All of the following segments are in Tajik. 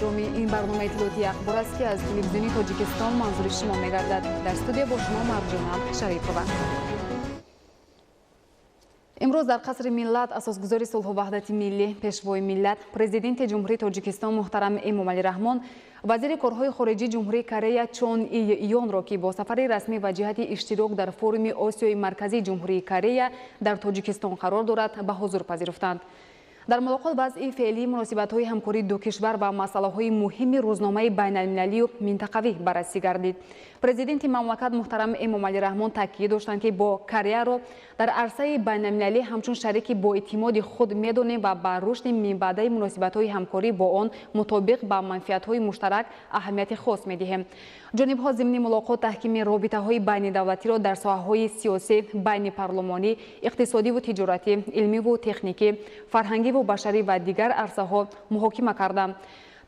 Гиромӣ, ин барномаи иттилоотии Ахбор аст, ки аз телевизиони Тоҷикистон манзури шумо мегардад. Дар студия бо шумо Марҷона Шарипова. Имрӯз дар Қасри Миллат асосгузори сулҳу ваҳдати миллӣ, Пешвои миллат, Президенти Ҷумҳурии Тоҷикистон муҳтарам Эмомалӣ Раҳмон вазири корҳои хориҷии Ҷумҳурии Корея Чон И Ёнро, ки бо сафари расмӣ ва ҷиҳати иштирок дар форуми Осиёи Марказии Ҷумҳурии Корея дар Тоҷикистон қарор дорад, ба ҳузур пазируфтанд. Дар мулоқот вазъи феълии муносибатҳои ҳамкории ду кишвар ва масъалаҳои муҳими рӯзномаи байналмилалию минтақавӣ баррасӣ гардид. Президенти мамлакат муҳтарам Эмомалӣ Раҳмон таъкид доштанд, ки бо Кореяро дар арсаи байналмилалӣ ҳамчун шарики боэътимоди худ медонем ва ба рушди минбаъдаи муносибатҳои ҳамкорӣ бо он мутобиқ ба манфиатҳои муштарак аҳамияти хос медиҳем. Ҷонибҳо зимни мулоқот таҳкими робитаҳои байнидавлатиро дар соҳаҳои сиёсӣ, байнипарлумонӣ, иқтисодиву тиҷоратӣ, илмиву техникӣ, фарҳангиву башарӣ ва дигар арсаҳо муҳокима карданд.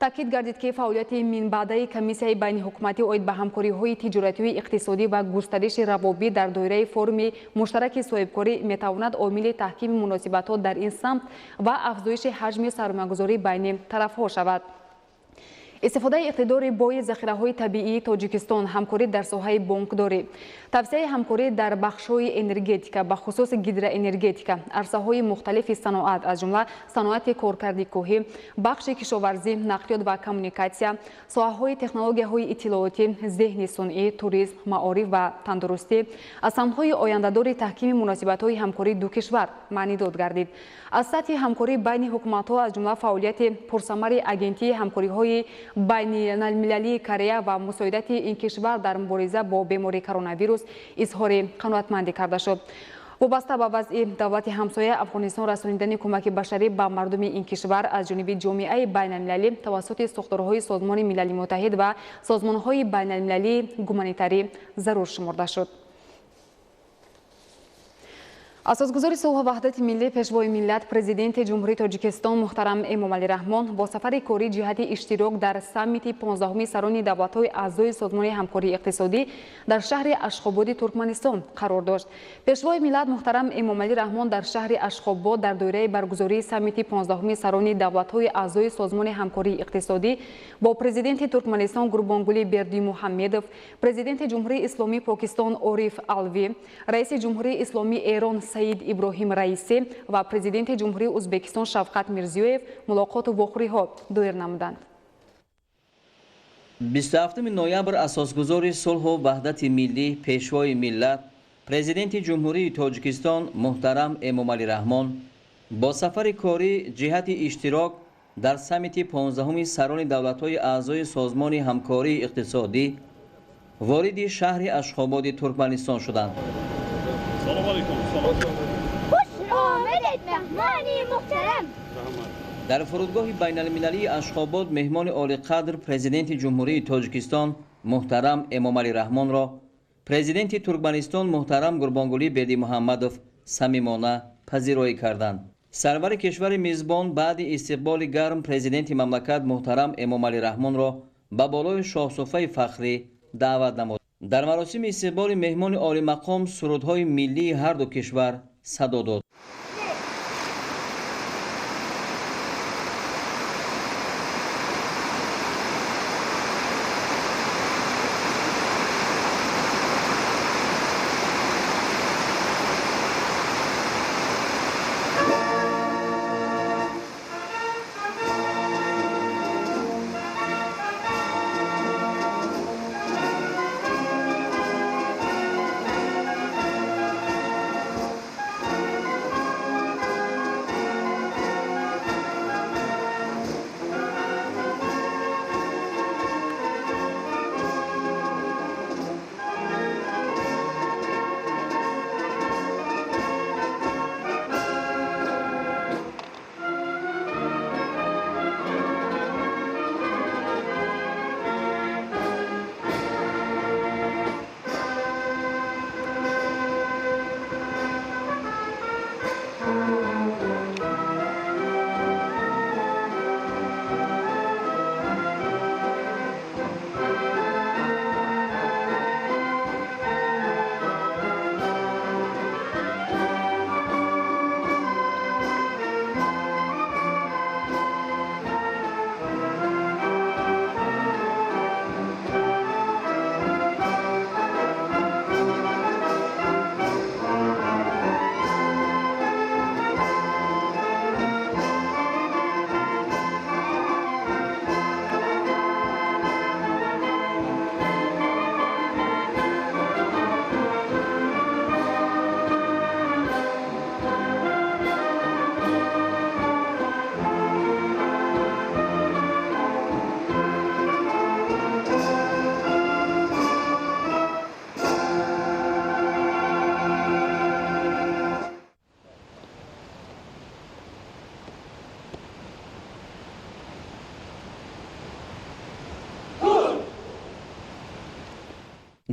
Таъкид гардид, ки фаъолияти минбаъдаи комиссияи байниҳукуматӣ оид ба ҳамкориҳои тиҷоратию иқтисодӣ ва густариши равобит дар доираи форуми муштараки соҳибкорӣ метавонад омили таҳкими муносибатҳо дар ин самт ва афзоиши ҳаҷми сармоягузорӣ байни тарафҳо шавад. Истифодаи иқтидори бои захираҳои табиии Тоҷикистон, ҳамкорӣ дар соҳаи бонкдорӣ, тавсияи ҳамкорӣ дар бахшҳои энергетика, ба хусус гидроэнергетика, арсаҳои мухталифи саноат, аз ҷумла саноати коркарди кӯҳӣ, бахши кишоварзӣ, нақлиёт ва коммуникатсия, соҳаҳои технологияҳои иттилоотӣ, зеҳни сунъӣ, туризм, маориф ва тандурустӣ аз самтҳои ояндадори таҳкими муносибатҳои ҳамкории ду кишвар маънидод гардид. Аз сатҳи ҳамкорӣ байни ҳукуматҳо, аз ҷумла фаъолияти пурсамари Агентии ҳамкориҳои байналмилалии Корея ва мусоидати ин кишвар дар мубориза бо бемории коронавирус изҳори қаноатмандӣ карда шуд. Вобаста ба вазъи давлати ҳамсоя Афғонистон, расонидани кӯмаки башарӣ ба мардуми ин кишвар аз ҷониби ҷомеаи байналмилалӣ тавассути сохторҳои Созмони Милали Муттаҳид ва созмонҳои байналмилалии гуманитарӣ зарур шуморда шуд. Асосгузори сулҳу ваҳдати миллӣ, Пешвои миллат, Президенти Ҷумҳурии Тоҷикистон муҳтарам Эмомалӣ Раҳмон бо сафари корӣ ҷиҳати иштирок дар саммити 15-уми сарони давлатҳои аъзои Созмони ҳамкории иқтисодӣ дар шаҳри Ашхободи Туркманистон қарор дошт. Пешвои миллат муҳтарам Эмомалӣ Раҳмон дар шаҳри Ашхобод дар доираи баргузории саммити 15-уми сарони давлатҳои аъзои Созмони ҳамкории иқтисодӣ бо Президенти Туркманистон Гурбонгулӣ Бердимуҳаммедов, Президенти Ҷумҳурии Исломии Покистон Ориф Алвӣ, Раиси Ҷумҳурии Исломии Эрон Саид Иброҳим Раисӣ ва Президенти Ҷумҳурии Ӯзбекистон Шавқат Мирзиёев мулоқоту вохӯриҳо доир намуданд. 27 ноябр асосгузори сулҳу ваҳдати миллӣ, Пешвои миллат, Президенти Ҷумҳурии Тоҷикистон муҳтарам Эмомалӣ Раҳмон бо сафари корӣ ҷиҳати иштирок дар саммити 15-уми сарони давлатҳои аъзои Созмони ҳамкории иқтисодӣ вориди шаҳри Ашхободи Туркманистон шуданд. Дар фурудгоҳи байналмилалии Ашхобод меҳмони олиқадр Президенти Ҷумҳурии Тоҷикистон муҳтарам Эмомалӣ Раҳмонро Президенти Туркманистон муҳтарам Гурбонгулӣ Бердимуҳаммадов самимона пазироӣ карданд. Сарвари кишвари мизбон баъди истиқболи гарм Президенти мамлакат муҳтарам Эмомалӣ Раҳмонро ба болои шоҳсуфаи фахрӣ даъват намуд. Дар маросими истиқболи меҳмони олимақом сурудҳои миллии ҳарду кишвар садо дод.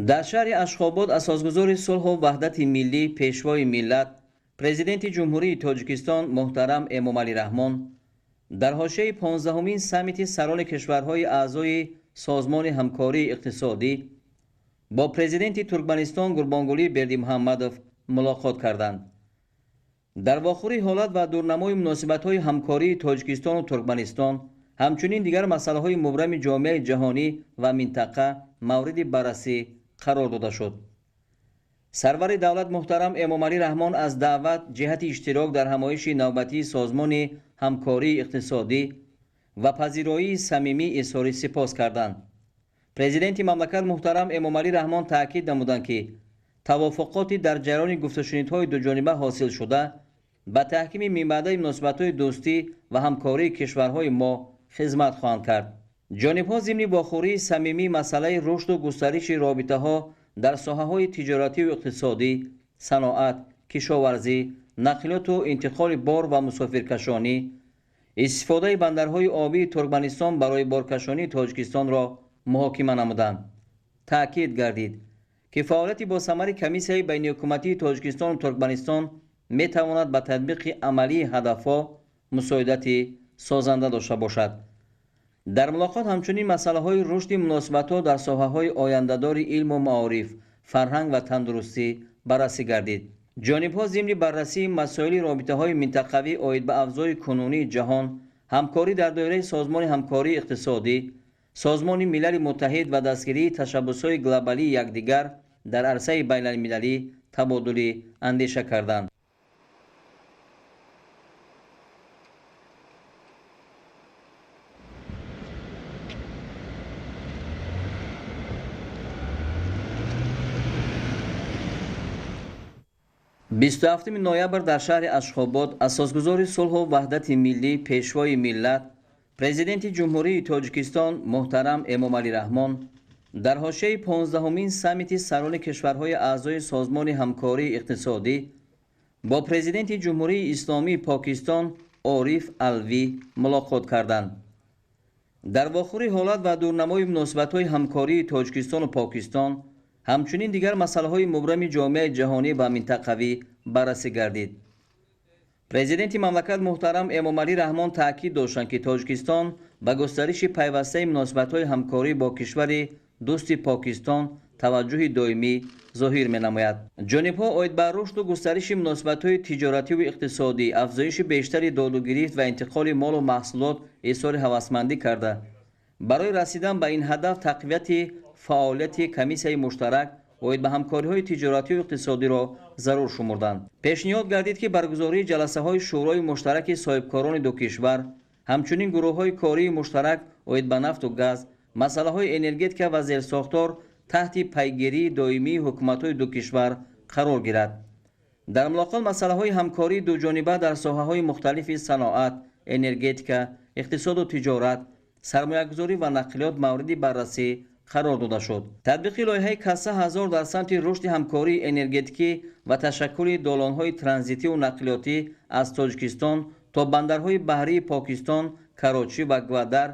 Дар шаҳри Ашхобод асосгузори сулҳу ваҳдати миллӣ, Пешвои миллат, Президенти Ҷумҳурии Тоҷикистон муҳтарам Эмомалӣ Раҳмон дар ҳошияи 15-умин саммити сарони кишварҳои аъзои Созмони ҳамкории иқтисодӣ бо президенти Туркманистон Гурбонгулӣ Бердимуҳаммадов мулоқот карданд. Дар вохӯрии ҳолат ва дурнамои муносибатҳои ҳамкории Тоҷикистону Туркманистон, ҳамчунин дигар масъалаҳои мубрами ҷомеаи ҷаҳонӣ ва минтақа мавриди баррасӣ қарор дода шуд. Сарвари давлат муҳтарам Эмомалӣ Раҳмон аз даъват ҷиҳати иштирок дар ҳамоиши навбатии Созмони ҳамкории иқтисодӣ ва пазироии самимӣ изҳори сипос карданд. Президенти мамлакат муҳтарам Эмомалӣ Раҳмон таъкид намуданд, ки тавофуқоти дар ҷараёни гуфтушунидҳои дуҷониба ҳосилшуда ба таҳкими минбаъдаи муносибатҳои дӯстӣ ва ҳамкории кишварҳои мо хизмат хоҳанд кард. Ҷонибҳо зимни вохӯрии самимӣ масъалаи рушду густариши робитаҳо дар соҳаҳои тиҷоративу иқтисодӣ, саноат, кишоварзӣ, нақлиёту интиқоли бор ва мусофиркашонӣ, истифодаи бандарҳои обии Туркманистон барои боркашонии Тоҷикистонро муҳокима намуданд. Таъкид гардид, ки фаъолияти босамари комиссияи байниҳукуматии Тоҷикистону Туркманистон метавонад ба татбиқи амалии ҳадафҳо мусоидати созанда дошта бошад. Дар мулоқот ҳамчунин масъалаҳои рушди муносибатҳо дар соҳаҳои ояндадори илму маориф, фарҳанг ва тандурустӣ баррасӣ гардид. Ҷонибҳо зимни баррасии масоили робитаҳои минтақавӣ оид ба авзои кунунии ҷаҳон, ҳамкорӣ дар доираи Созмони ҳамкории иқтисодӣ, Созмони Милали Муттаҳид ва дастгирии ташаббусҳои глобалии якдигар дар арсаи байналмилалӣ табодули андеша карданд. 27 ноябр дар шаҳри Ашхобод асосгузори сулҳу ваҳдати миллӣ, Пешвои миллат, Президенти Ҷумҳурии Тоҷикистон муҳтарам Эмомалӣ Раҳмон дар ҳошияи 15-умин саммити сарони кишварҳои аъзои Созмони ҳамкории иқтисодӣ бо Президенти Ҷумҳурии Исломии Покистон Ориф Алвӣ мулоқот карданд. Дар вохӯрии ҳолат ва дурнамои муносибатҳои ҳамкории Тоҷикистону Покистон, ҳамчунин дигар масъалаҳои мубрами ҷомеаи ҷаҳонӣ ва минтақавӣ баррасӣ гардид. Президенти мамлакат муҳтарам Эмомалӣ Раҳмон таъкид доштанд, ки Тоҷикистон ба густариши пайвастаи муносибатҳои ҳамкорӣ бо кишвари дӯсти Покистон таваҷҷӯҳи доимӣ зоҳир менамояд. Ҷонибҳо оид ба рушду густариши муносибатҳои тиҷоративу иқтисодӣ, афзоиши бештари додугирифт ва интиқоли молу маҳсулот изҳори ҳавасмандӣ карда, барои расидан ба ин ҳадаф тақвияти фаъолияти комиссияи муштарак оид ба ҳамкориҳои тиҷоративу иқтисодиро зарур шумурданд. Пешниҳод гардид, ки баргузории ҷаласаҳои шӯрои муштараки соҳибкорони ду кишвар, ҳамчунин гурӯҳҳои кории муштарак оид ба нафту газ, масъалаҳои энергетика ва зерсохтор таҳти пайгирии доимии ҳукуматҳои ду кишвар қарор гирад. Дар мулоқот масъалаҳои ҳамкории дуҷониба дар соҳаҳои мухталифи саноат, энергетика, иқтисоду тиҷорат, сармоягузорӣ ва нақлиёт мавриди баррасӣ қарор дода шуд. Татбиқи лоиҳаи Касса 1000 дар самти рушди ҳамкории энергетикӣ ва ташаккули долонҳои транзитиву нақлиётӣ аз Тоҷикистон то бандарҳои баҳрии Покистон, Карочӣ ва Гвадар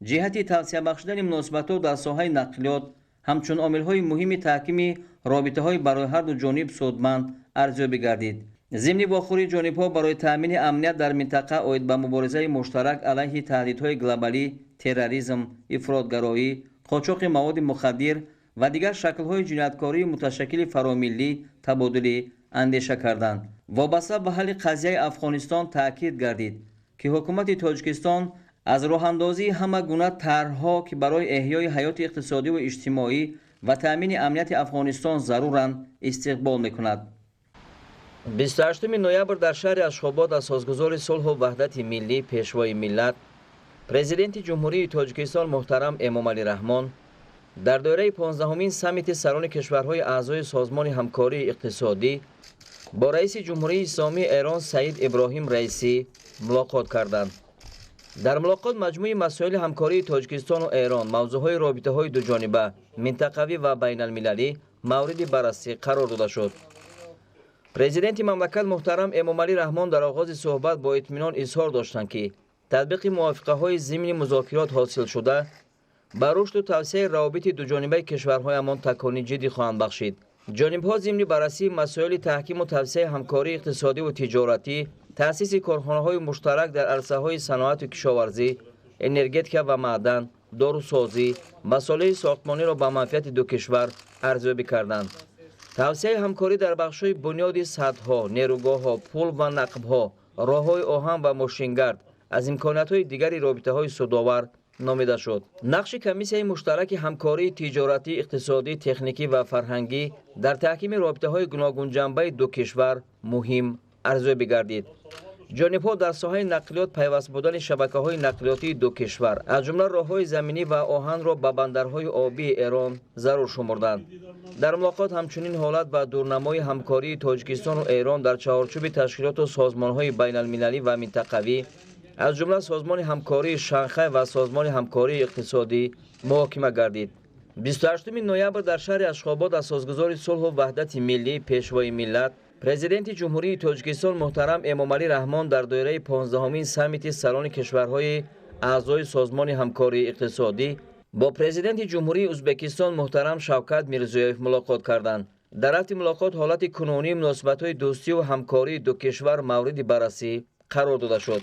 ҷиҳати тавсия бахшидани муносибатҳо дар соҳаи нақлиёт ҳамчун омилҳои муҳими таҳкими робитаҳои барои ҳарду ҷониб судманд арзёбӣ гардид. Зимни вохӯрии ҷонибҳо барои таъмини амният дар минтақа оид ба муборизаи муштарак алайҳи таҳдидҳои глобалӣ, терроризм, ифротгароӣ, қочоқи маводи мухаддир ва дигар шаклҳои ҷинояткории муташаккили фаромиллӣ табодули андеша карданд. Вобаста ба ҳалли қазияи Афғонистон таъкид гардид, ки ҳукумати Тоҷикистон аз роҳандозии ҳама гуна тарҳҳо, ки барои эҳёи ҳаёти иқтисодиву иҷтимоӣ ва таъмини амнияти Афғонистон заруранд, истиқбол мекунад. 28 ноябр дар шаҳри Ашхобод асосгузори сулҳу ваҳдати миллӣ, Пешвои миллат, Президенти Ҷумҳурии Тоҷикистон муҳтарам Эмомалӣ Раҳмон дар доираи 15-умин саммити сарони кишварҳои аъзои Созмони ҳамкории иқтисодӣ бо раиси Ҷумҳурии Исломии Эрон Саид Иброҳим Раисӣ мулоқот карданд. Дар мулоқот маҷмӯи масоили ҳамкории Тоҷикистону Эрон, мавзӯъҳои робитаҳои дуҷониба, минтақавӣ ва байналмилалӣ мавриди баррасӣ қарор дода шуд. Президенти мамлакат муҳтарам Эмомалӣ Раҳмон дар оғози суҳбат бо итминон изҳор доштанд, ки татбиқи мувофиқаҳои зимни музокирот ҳосилшуда Ба рушду тавсеаи равобити дуҷонибаи кишварҳоямон такони ҷиддӣ хоҳанд бахшид. Ҷонибҳо зимни баррасии масоили таҳкиму тавсеаи ҳамкории иқтисодиву тиҷоратӣ, таъсиси корхонаҳои муштарак дар арсаҳои саноату кишоварзӣ, энергетика ва маъдан, дорусозӣ, масолеҳи сохтмониро ба манфиати ду кишвар арзёбӣ карданд. Тавсеаи ҳамкорӣ дар бахшҳои бунёди садҳо, нерӯгоҳҳо, пул ва нақбҳо, роҳҳои оҳан ва мошингард аз имкониятҳои дигари робитаҳои судовар номида шуд. Нақши комиссияи муштараки ҳамкории тиҷоратӣ, иқтисодӣ, техникӣ ва фарҳангӣ дар таҳкими робитаҳои гуногунҷанбаи ду кишвар муҳим арзёбӣ гардид. Ҷонибҳо дар соҳаи нақлиёт пайваст будани шабакаҳои нақлиётии ду кишвар, аз ҷумла роҳҳои заминӣ ва оҳанро ба бандарҳои обии Эрон зарур шумурданд. Дар мулоқот ҳамчунин ҳолат ва дурнамои ҳамкории Тоҷикистону Эрон дар чаҳорчӯби ташкилоту созмонҳои байналмилалӣ ва минтақавӣ, аз ҷумла Созмони ҳамкории Шанхай ва Созмони ҳамкории иқтисодӣ муҳокима гардид. 28 ноябр дар шаҳри Ашхобод асосгузори сулҳу ваҳдати миллӣ, Пешвои миллат, Президенти Ҷумҳурии Тоҷикистон муҳтарам Эмомалӣ Раҳмон дар доираи 15-умин саммити сарони кишварҳои аъзои Созмони ҳамкории иқтисодӣ бо Президенти Ҷумҳурии Ӯзбекистон муҳтарам Шавкат Мирзиёев мулоқот карданд. Дар рафти мулоқот ҳолати кунунии муносибатҳои дӯстиву ҳамкории ду кишвар мавриди баррасӣ қарор дода шуд.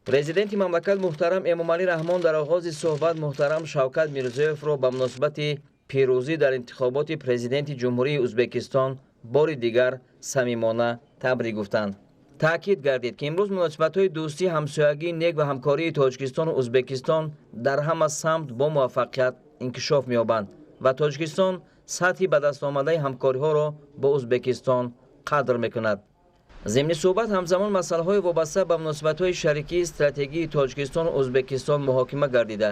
Президенти мамлакат муҳтарам Эмомалӣ Раҳмон дар оғози суҳбат муҳтарам Шавкат Мирзиёевро ба муносибати пирӯзӣ дар интихоботи Президенти Ҷумҳурии Ӯзбекистон бори дигар самимона табрик гуфтанд. Таъкид гардид, ки имрӯз муносибатҳои дӯстӣ, ҳамсоягии нек ва ҳамкории Тоҷикистону Ӯзбекистон дар ҳама самт бо муваффақият инкишоф меёбанд ва Тоҷикистон сатҳи ба даст омадаи ҳамкориҳоро бо Ӯзбекистон қадр мекунад. Зимни суҳбат ҳамзамон масъалаҳои вобаста ба муносибатҳои шарикии стратегии Тоҷикистону Ӯзбекистон муҳокима гардида,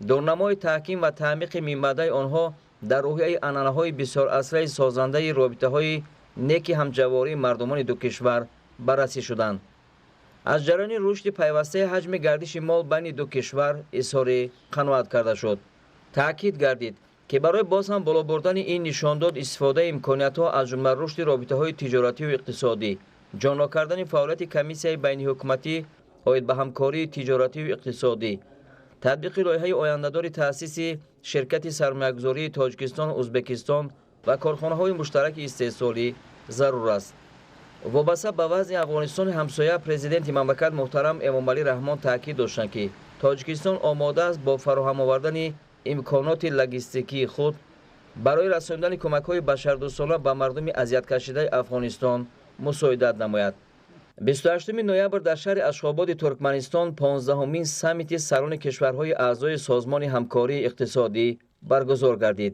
дурнамои таҳким ва таъмиқи минбаъдаи онҳо дар рӯҳияи анъанаҳои бисёрасраи созандаи робитаҳои неки ҳамҷавории мардумони ду кишвар баррасӣ шуданд. Аз ҷараёни рушди пайвастаи ҳаҷми гардиши мол байни ду кишвар изҳори қаноат карда шуд. Таъкид гардид, ки барои боз ҳам боло бурдани ин нишондод истифодаи имкониятҳо, аз ҷумла рушди робитаҳои тиҷоративу иқтисодӣ, ҷоннок кардани фаъолияти комиссияи байниҳукуматӣ оид ба ҳамкории тиҷоративу иқтисодӣ, татбиқи лоиҳаи ояндадори таъсиси ширкати сармоягузории Тоҷикистону Ӯзбекистон ва корхонаҳои муштараки истеҳсолӣ зарур аст. Вобаста ба вазъи Афғонистони ҳамсоя, Президенти мамлакат муҳтарам Эмомалӣ Раҳмон таъкид доштанд, ки Тоҷикистон омода аст бо фароҳам овардани имконоти логистикии худ барои расондани кӯмакҳои башардӯстона ба мардуми азияткашидаи Афғонистон мусоидат намояд. 28 ноябр дар шаҳри Ашхободи Туркманистон 15-умин саммити сарони кишварҳои аъзои Созмони ҳамкории иқтисодӣ баргузор гардид.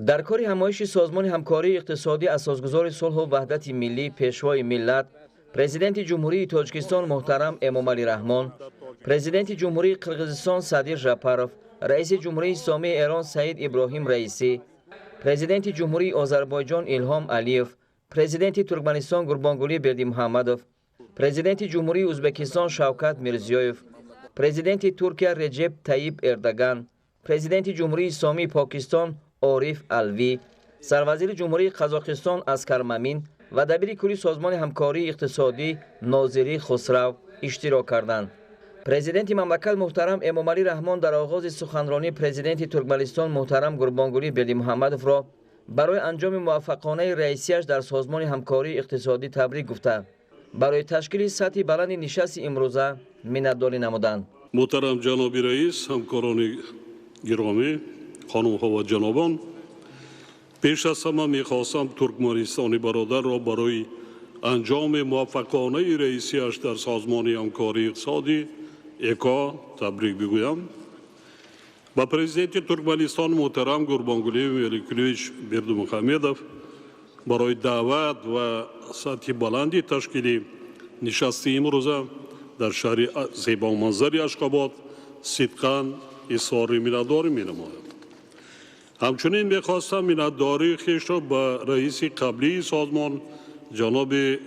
Дар кори ҳамоиши Созмони ҳамкории иқтисодӣ асосгузори сулҳу ваҳдати миллӣ, Пешвои миллат, Президенти Ҷумҳурии Тоҷикистон муҳтарам Эмомалӣ Раҳмон, Президенти Ҷумҳурии Қирғизистон Садир Жапаров, Раиси Ҷумҳурии Исломии Эрон Саид Иброҳим Раисӣ, Президенти Ҷумҳурии Озарбойҷон Илҳом Алиев, Президенти Туркманистон Гурбонгулӣ Бердимуҳаммадов, Президенти Ҷумҳурии Ӯзбекистон Шавкат Мирзиёев, Президенти Туркия Реҷеб Таиб Эрдоган, Президенти Ҷумҳурии Исломии Покистон Ориф Алви, Сарвазири Ҷумҳурии Қазоқистон Аскар Мамин ва дабири кулли Созмони ҳамкории иқтисодӣ Нозирӣ Хусрав иштирок карданд. Президенти мамлакат муҳтарам Эмомалӣ Раҳмон дар оғози суханронӣ Президенти Туркманистон муҳтарам Гурбонгулӣ Бердимуҳаммадовро барои анҷоми муваффақонаи раисияш дар Созмони ҳамкории иқтисодӣ табрик гуфта, барои ташкили сатҳи баланди нишасти имрӯза миннатдорӣ намуданд. Муҳтарам ҷаноби раис, ҳамкорони гиромӣ, хонумҳо ва ҷанобон, пеш аз ҳама мехостам туркманистони бародарро барои анҷоми муваффақонаи раисияш дар Созмони ҳамкории иқтисодӣ ЭКО табрик бигӯям. Ба президенти Туркманистон муҳтарам Гурбонгулӣ Меликулович Бердимухамедов барои даъват ва сатҳи баланди ташкили нишасти имрӯза дар шаҳри зебоманзари Ашқобод сидқан изҳори миннатдорӣ менамоям. Ҳамчунин мехостам миннатдории хешро ба раиси қаблии созмон ҷаноби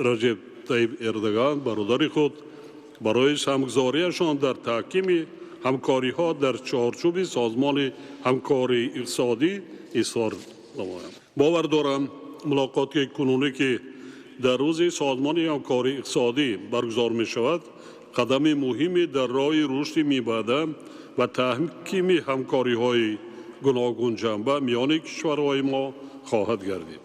Раҷеб Таиб Эрдоган, бародари худ, барои самгзориашон дар таҳкими ҳамкориҳо дар чорчӯби Созмони ҳамкории иқтисодӣ изҳор намоям. Бовар дорам, мулоқоти кунунӣ, ки дар рӯзи Созмони ҳамкории иқтисодӣ баргузор мешавад, қадами муҳиме дар роҳи рушди минбаъда ва таҳкими ҳамкориҳои гуногунҷанба миёни кишварҳои мо хоҳад гардид.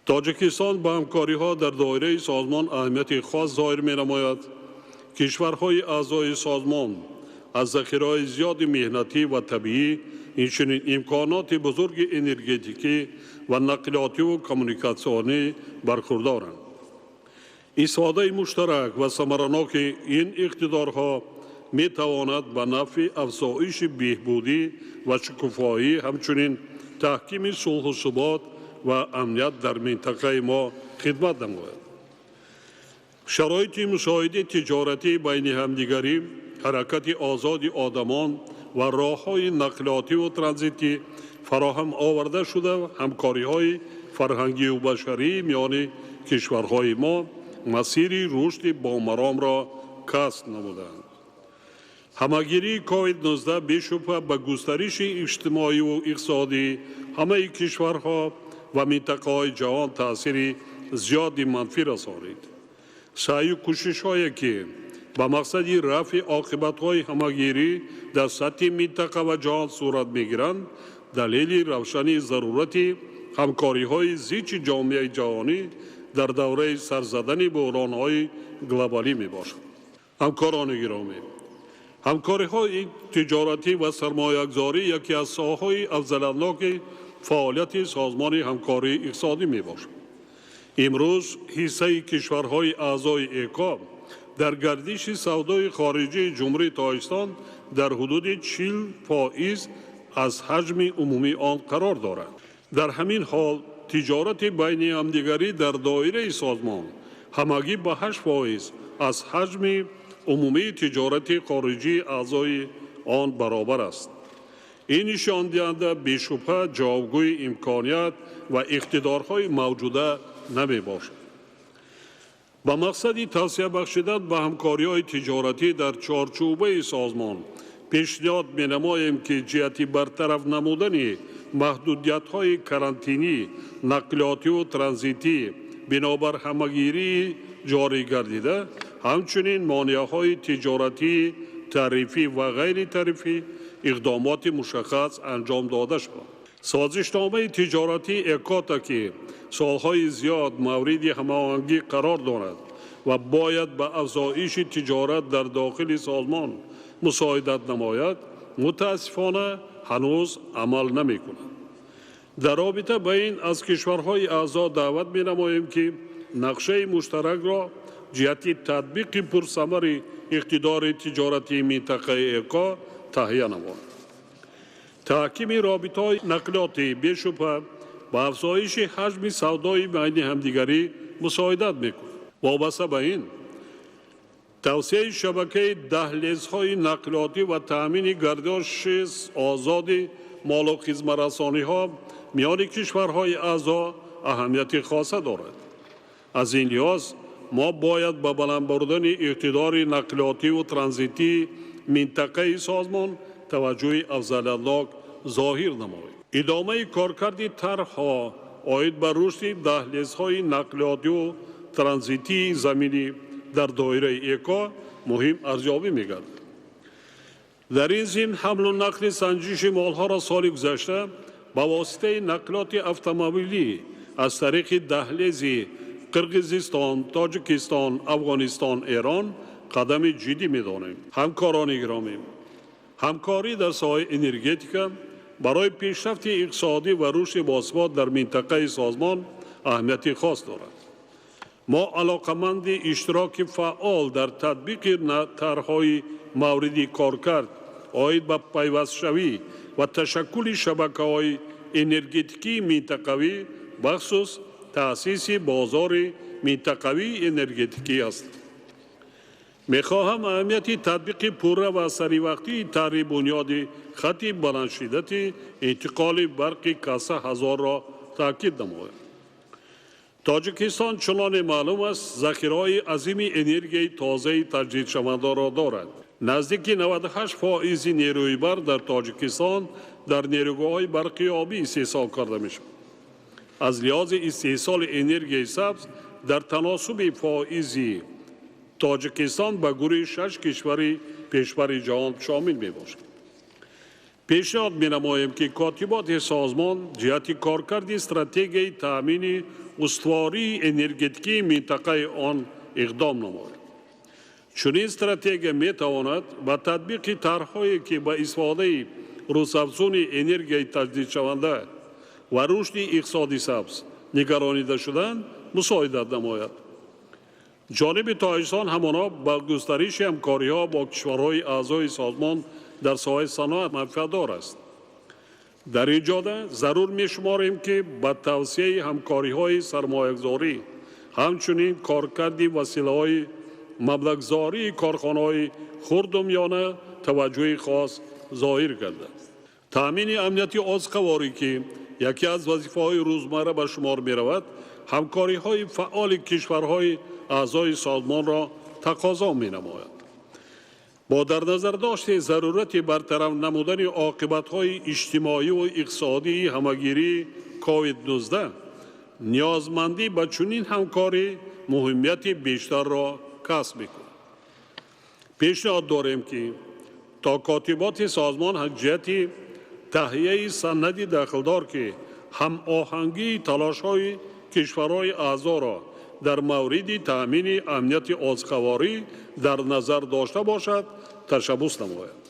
Тоҷикистон ба ҳамкориҳо дар доираи созмон аҳамияти хос зоҳир менамояд. Кишварҳои аъзои созмон аз захираҳои зиёди меҳнатӣ ва табиӣ, инчунин имконоти бузурги энергетикӣ ва нақлиётиву коммуникатсионӣ бархурдоранд. Истифодаи муштарак ва самараноки ин иқтидорҳо метавонад ба нафъи афзоиши беҳбудӣ ва шукуфоӣ, ҳамчунин таҳкими сулҳу субот ва амният дар минтақаи мо хидмат намояд. Шароити мусоиди тиҷоратӣ байни ҳамдигарӣ, ҳаракати озоди одамон ва роҳҳои нақлиётиву транзитӣ фароҳам оварда шуда, ҳамкориҳои фарҳангию башарӣ миёни кишварҳои мо масири рушди бомаромро касб намуданд. Ҳамагирии COVID-19 бешубҳа ба густариши иҷтимоиву иқтисодии ҳамаи кишварҳо ва минтақаҳои ҷаҳон таъсири зиёди манфӣ расонид. Саъю кӯшишҳое, ки ба мақсади рафъи оқибатҳои ҳамагирӣ дар сатҳи минтақа ва ҷаҳон сурат мегиранд, далели равшани зарурати ҳамкориҳои зичи ҷомеаи ҷаҳонӣ дар давраи сарзадани буҳронҳои глобалӣ мебошад. Ҳамкорони гиромӣ, ҳамкориҳои тиҷоратӣ ва сармоягузорӣ яке аз соҳаҳои афзалиятноки фаъолияти Созмони ҳамкории иқтисодӣ мебошад. Имрӯз ҳиссаи кишварҳои аъзои ЭКО дар гардиши савдои хориҷии Ҷумҳурии Тоҷикистон дар ҳудуди 40% аз ҳаҷми умумии он қарор дорад. Дар ҳамин ҳол тиҷорати байни ҳамдигарӣ дар доираи созмон ҳамагӣ ба 8% аз ҳаҷми умумии тиҷорати хориҷии аъзои он баробар аст. Ин нишондиҳанда бешубҳа ҷавобгӯи имконият ва иқтидорҳои мавҷуда намебошад. Ба мақсади тавсия бахшидан ба ҳамкориҳои тиҷоратӣ дар чорчӯбаи созмон пешниҳод менамоем, ки ҷиҳати бартараф намудани маҳдудиятҳои карантинӣ, нақлиётиву транзитӣ бинобар ҳамагирии ҷорӣ гардида, ҳамчунин монеаҳои тиҷоратӣ, тарифӣ ва ғайритарифӣ иқдомоти мушаххас анҷом дода шавад. Созишномаи тиҷоратии ЭКОТА, ки солҳои зиёд мавриди ҳамоҳангӣ қарор дорад ва бояд ба афзоиши тиҷорат дар дохили созмон мусоидат намояд, мутаассифона ҳанӯз амал намекунад. Дар робита ба ин аз кишварҳои аъзо даъват менамоем, ки нақшаи муштаракро ҷиҳати татбиқи пурсамари иқтидори тиҷоратии минтақаи ЭКО таҳия намояд. Таҳкими робитаҳои нақлиётӣ бешубҳа ба афзоиши ҳаҷми савдои байни ҳамдигарӣ мусоидат мекунад. Вобаста ба ин тавсияи шабакаи даҳлезҳои нақлиётӣ ва таъмини гардиши озоди молу хизматрасониҳо миёни кишварҳои аъзо аҳамияти хоса дорад. Аз ин лиҳоз мо бояд ба баланд бурдани иқтидори нақлиётиву транзитии минтақаи созмон таваҷҷӯҳи афзалиятнок зоҳир намоем. Идомаи коркарди тарҳҳо оид ба рушди даҳлезҳои нақлиётиву транзитии заминӣ дар доираи ЭКО муҳим арзёбӣ мегардад. Дар ин зимн ҳамлу нақли санҷиши молҳоро соли гузашта ба воситаи нақлиёти автомобилӣ аз тариқи даҳлези Қирғизистон, Тоҷикистон, Афғонистон, Эрон қадами ҷиддӣ медонем. Ҳамкорони гиромӣ, ҳамкорӣ дар соҳаи энергетика барои пешрафти иқтисодӣ ва рушди босубот дар минтақаи созмон аҳамияти хос дорад. Мо алоқаманди иштироки фаъол дар татбиқи тарҳҳои мавриди коркард оид ба пайвастшавӣ ва ташаккули шабакаҳои энергетикии минтақавӣ, бахусус таъсиси бозори минтақавии энергетикӣ аст. Мехоҳам аҳамияти татбиқи пурра ва саривақтии тарҳи бунёди хати баландшиддати интиқоли барқи каса ҳазорро таъкид намоям. Тоҷикистон чуноне маълум аст, захираҳои азими энергияи тозаи таҷдидшавандаро дорад. Наздики 98% нерӯи барқ дар Тоҷикистон дар нерӯгоҳҳои барқи обӣ истеҳсол карда мешавад. Аз лиҳози истеҳсоли энергияи сабз дар таносуби фоизи Тоҷикистон ба гурӯҳи 6 кишвари пешбари ҷаҳон шомил мебошад. Пешниҳод менамоем, ки котиботи созмон ҷиҳати коркарди стратегияи таъмини устувории энергетикии минтақаи он иқдом намояд. Чунин стратегия метавонад ба татбиқи тарҳҳое, ки ба истифодаи рӯзафзуни энергияи таҷдидшаванда ва рушди иқтисоди сабз нигаронида шуданд, мусоидат намояд. Ҷониби Тоҷикистон ҳамоно ба густариши ҳамкориҳо бо кишварҳои аъзои созмон дар соҳаи саноат манфиатдор аст. Дар ин ҷода зарур мешуморем, ки ба тавсияи ҳамкориҳои сармоягузорӣ, ҳамчунин коркарди василаҳои маблағгузории корхонаҳои хурду миёна таваҷҷӯҳи хос зоҳир гардад. Таъмини амнияти озуқаворӣ, ки яке аз вазифаҳои рӯзмарра ба шумор меравад, ҳамкориҳои фаъоли кишварҳои аъзои созмонро тақозо менамояд. Бо дар назардошти зарурати бартараф намудани оқибатҳои иҷтимоию иқтисодии ҳамагирии COVID-19, ниёзмандӣ ба чунин ҳамкорӣ муҳимияти бештарро касб мекунад. Пешниҳод дорем, ки то котиботи созмон ҷиҳати таҳияи санади дахлдор, ки ҳамоҳангии талошҳои кишварҳои аъзоро дар мавриди таъмини амнияти озуқаворӣ дар назар дошта бошад, ташаббус намояд.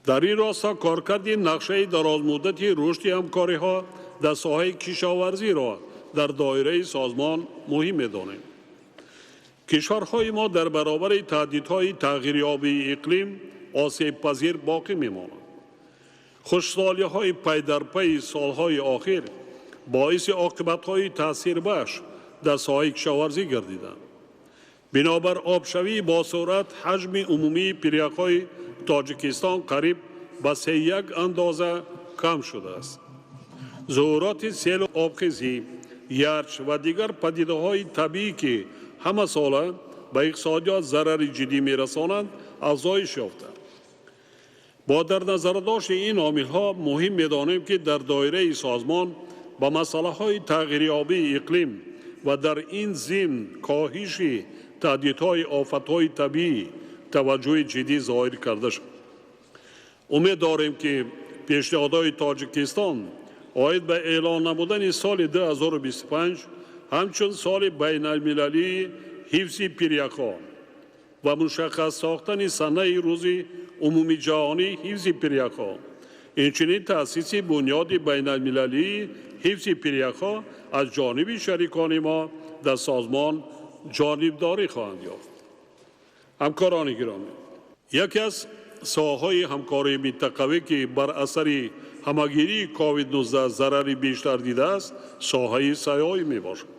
Дар ин росто коркарди нақшаи дарозмуддати рушди ҳамкориҳо дар соҳаи кишоварзиро дар доираи созмон муҳим медонем. Кишварҳои мо дар баробари таҳдидҳои тағйирёбии иқлим осебпазир боқӣ мемонанд. Хушсолиҳои пайдарпайи солҳои охир боиси оқибатҳои таъсирбахш дар соҳаи кишоварзӣ гардиданд. Бинобар обшавии босуръат ҳаҷми умумии пиряхҳои Тоҷикистон қариб ба 3,1 андоза кам шудааст. Зуҳуроти селу обхезӣ, ярч ва дигар падидаҳои табиӣ, ки ҳамасола ба иқтисодиёт зарари ҷиддӣ мерасонанд, афзоиш ёфтанд. Бо дар назардошти ин омилҳо муҳим медонем, ки дар доираи созмон ба масъалаҳои тағйирёбии иқлим ва дар ин зимн коҳиши таҳдидҳои офатҳои табиӣ таваҷҷӯҳи ҷиддӣ зоҳир карда шуд. Умед дорем, ки пешниҳодҳои Тоҷикистон оид ба эълон намудани соли 2025 ҳамчун соли байналмилалии ҳифзи пиряхҳо ва мушаххас сохтани санаи рӯзи умумиҷаҳонии ҳифзи пиряхҳо, инчунин таъсиси бунёди байналмилалии ҳифзи пиряхҳо аз ҷониби шарикони мо дар созмон ҷонибдорӣ хоҳанд ёфт. Ҳамкорони гиромӣ, яке аз соҳаҳои ҳамкории минтақавӣ, ки бар асари ҳамагирии COVID-19 зарари бештар дидааст, соҳаи сайёҳӣ мебошад.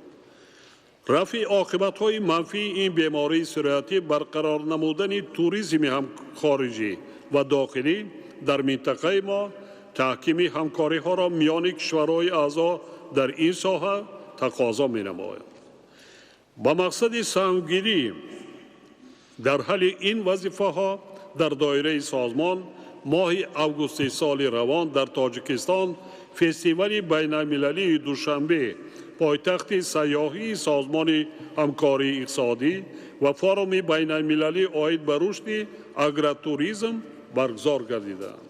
Рафъи оқибатҳои манфии ин бемории сироятӣ, барқарор намудани туризми хориҷӣ ва дохилӣ дар минтақаи мо, таҳкими ҳамкориҳоро миёни кишварҳои аъзо дар ин соҳа тақозо менамояд. Ба мақсади саҳмгирӣ дар ҳалли ин вазифаҳо дар доираи созмон моҳи августи соли равон дар Тоҷикистон фестивали байналмилалии Душанбе, пойтахти сайёҳии Созмони ҳамкории иқтисодӣ ва форуми байналмилалӣ оид ба рушди агротуризм баргузор гардиданд.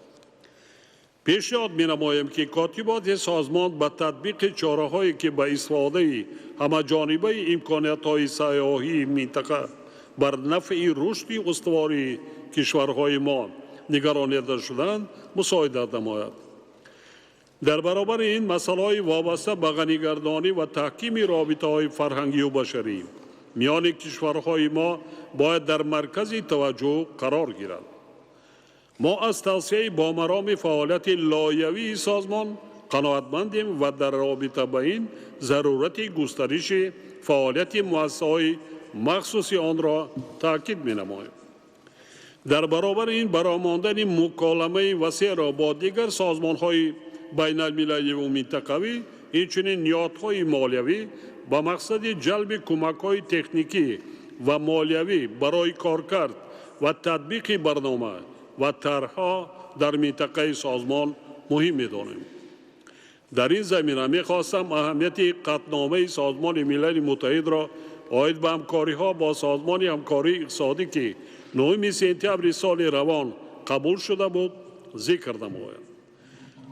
Пешниҳод менамоем, ки котиботи созмон ба татбиқи чораҳое, ки ба истифодаи ҳамаҷонибаи имкониятҳои сайёҳии минтақа бар нафъи рушди устувории кишварҳои мо нигаронида шуданд, мусоидат намояд. Дар баробари ин масъалаҳои вобаста ба ғанигардонӣ ва таҳкими робитаҳои фарҳангию башарӣ миёни кишварҳои мо бояд дар маркази таваҷҷӯҳ қарор гирад. Мо аз тавсияи бомароми фаъолияти лоиҳавии созмон қаноатмандем ва дар робита ба ин зарурати густариши фаъолияти муассисаҳои махсуси онро таъкид менамоем. Дар баробари ин баромондани муколамаи васеъро бо дигар созмонҳои байналмилаливу минтақавӣ, инчунин ниҳодҳои молиявӣ ба мақсади ҷалби кӯмакҳои техникӣ ва молиявӣ барои коркард ва татбиқи барнома ва тарҳҳо дар минтақаи созмон муҳим медонем. Дар ин замина мехостам аҳамияти қатъномаи Созмони Милали Муттаҳидро Оид ба ҳамкориҳо бо Созмони ҳамкории иқтисодӣ, ки 9 сентябри соли равон қабул шуда буд, зикр намояд.